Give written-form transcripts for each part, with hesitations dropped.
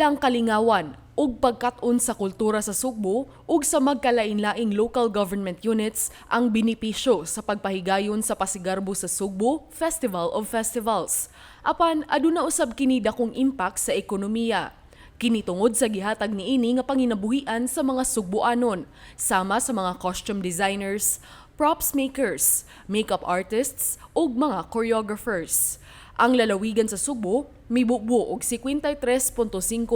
lang kalingawan ug pagkat-on sa kultura sa Sugbo ug sa magkalain-laing local government units ang benepisyo sa pagpahigayon sa Pasigarbo sa Sugbo Festival of Festivals. Apan aduna usab kini dakong impact sa ekonomiya. Kini tungod sa gihatag niini nga panginabuhian sa mga Sugboanon, sama sa mga costume designers, props makers, makeup artists ug mga choreographers. Ang lalawigan sa Sugbo mibubo og 53.5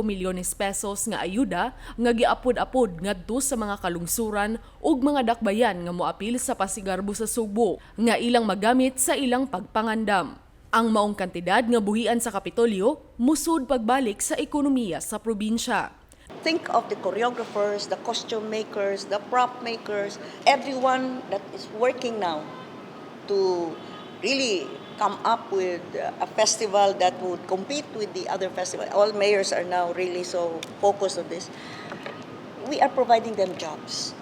milyones pesos nga ayuda nga giapod-apod ngadto sa mga kalungsuran ug mga dakbayan nga moapil sa Pasigarbo sa Sugbo nga ilang magamit sa ilang pagpangandam. Ang maong kantidad nga buhian sa Kapitolyo musud pagbalik sa ekonomiya sa probinsya. Think of the choreographers, the costume makers, the prop makers, everyone that is working now to really come up with a festival that would compete with the other festival. All mayors are now really so focused on this. We are providing them jobs.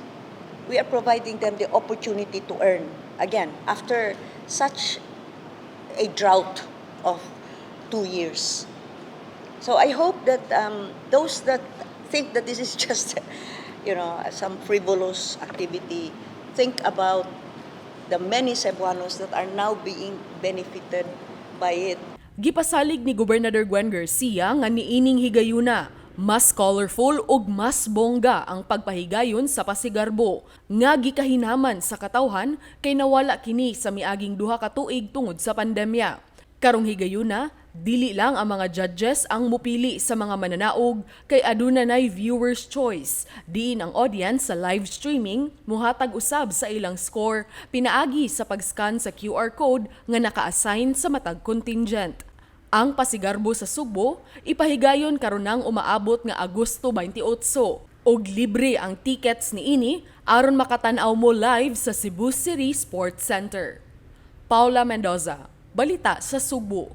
We are providing them the opportunity to earn. Again, after such a drought of 2 years. So I hope that those that think that this is just some frivolous activity, think about the many Cebuanos that are now being benefited by it. Gipasalig ni Gobernador Gwen Garcia nga niining higayuna, mas colorful ug mas bongga ang pagpahigayon sa Pasigarbo nga gikahinaman sa katawhan kay nawala kini sa miaging 2 ka tuig tungod sa pandemya. Karong higayuna, dili lang ang mga judges ang mupili sa mga mananaog kay aduna nay viewers' choice. Diin ang audience sa live streaming muhatag usab sa ilang score pinaagi sa pag-scan sa QR code nga naka-assign sa matag contingent. Ang Pasigarbo sa Sugbo ipahigayon karon nang umaabot nga Agosto 28 og libre ang tickets niini aron makatan-aw mo live sa Cebu City Sports Center. Paula Mendoza, Balita sa Sugbo.